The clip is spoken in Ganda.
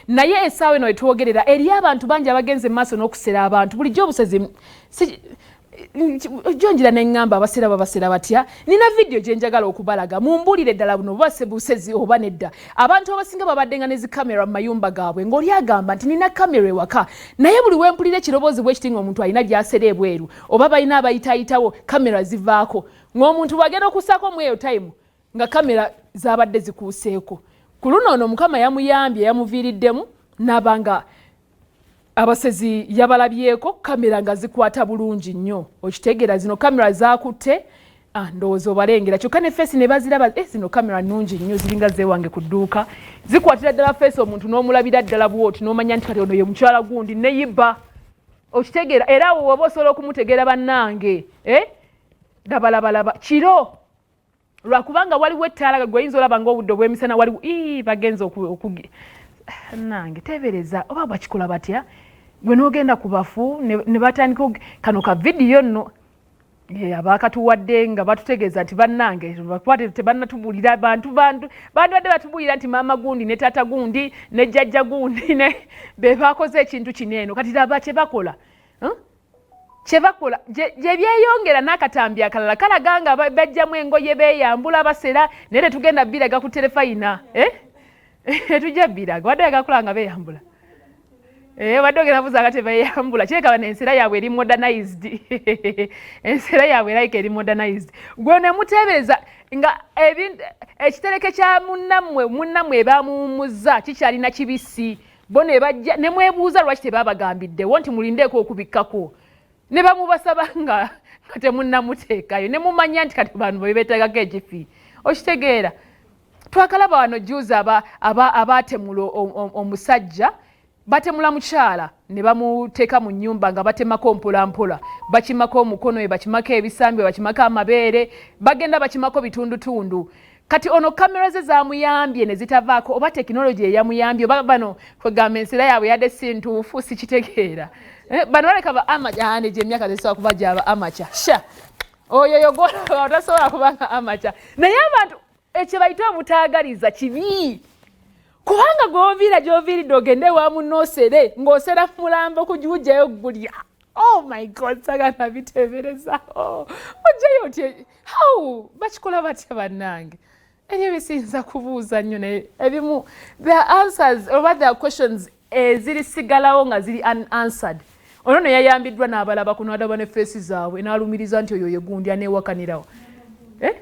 Naye essaawa eno wetwogerera, eri abantu bangi abagenze mu maaso n'okusera abantu. Bulijjo obusezi jonjira neŋŋamba, abasera babasera batya? Nina vidiyo gye njagala okubalaga, mumbuulire ddala buno buba busezi oba nedda. Abantu abasinga babadde nga ne zikamera mu mayumba gaabwe, ng'oli agamba nti, "Nina kamera ewaka, naye buli wempulira ekiroboozi bwe kiti ng'omuntu alina byasera ebweru oba balina abayitaayitawo, kamera zivaako." Ng'omuntu bw'agenda okussaako mu eyo time nga kamera zabadde zikuuseeko. Ku luno ono Mukama yamuyambye, yamuviiriddemu n'aba nga abasezi yabalabyeko, kamera nga zikwata bulungi nnyo. Okitegeera, zino kamera zakutte. Ah, ndowooza obalengera, kyokka ne face ne baziraba. Zino kamera nnungi nnyo, ziringa zewange ku dduuka, zikwatira ddala face omuntu n'omulabira ddala bwoti, n'omanya nti kati ono ye mukyala gundi neyiba. Okitegeera, era awo woba osobola okumutegeera. Bannange, eh? Labalabalaba kiro, lwakubanga waliwo ettaala gwe oyinza olaba ngaobudde obw'emisana waliwo ii bagenza okugi. Nange teebereza oba bakikola batya, gwe n'ogenda ku bafu ne batandika kano ka vidiyo nno abaakatuwadde nga batutegeeza nti bannange bakuba tebannatubuulira bantu bantu bandibadde batubuulira nti maama gundi ne taata gundi ne jjajja gundi ne be bakoze ekintu kino eno. Kati laba kye bakola, huh? Kye bakola gye byeyongera n'akatambi akalala kalaga nga bajjamu engoye, beeyambula, basera, naye tetugenda biraga ku terefayina, eh? Tetujja biraga. Wadde oyagala nga beeyambula, wadde ogenda buza nga tebeeyambula, kireka bano ensera yaabwe eri modernized, ensera yaabwe erabika eri modernized. Gwe ne muteebereza nga ekitereke kya munnammwe, munnammwe ebamuwummuzza kikyalina kibisi, bo ne bajja ne mwebuuza lwaki tebabagambiddewo nti mulindeeko okubikkako, ne bamubasaba nga temunnamuteekayo, ne mumanya nti kati bantu bebeteekako ekifi. Okitegeera, twakalaba wano juzi abatemula omusajja, batemula mukyala ne bamuteeka mu nnyumba nga batemako mpola mpola, bakimako omukono, we bakimako ebisambi, bakimako amabeere, bagenda bakimako bitundutundu. Kati ono kamera ze zamuyambye ne zitavaako, oba tekinologi eyamuyambye, oba bano kwegamba ensera yaabwe yadde si ntuufu, sikitegeera. Bano baleka ba amateur ane gyemyaka zesobola kuba gyaba amateur sha oyo yogola tasobola kubanga amateur. Naye abantu ekyo bayita obutaagaliza kibi, kubanga gwoviira gyoviiridde ogende ewa munoosere ng'osera mulambo kugiwugjayo gulya. Oh my God, sagana biteebereza. Oh, ojjayo otya? How bakikola batya? Bannange, ebyo bisinza kubuuza nnyo, naye ebimu the answers oba the questions ezirisigalawo nga ziri unanswered. Ono no yayambiddwa n'abalaba kuno, adaba ne face zaabwe n'alumiriza nti oyo ye gundi aneewakanirawo. Eh?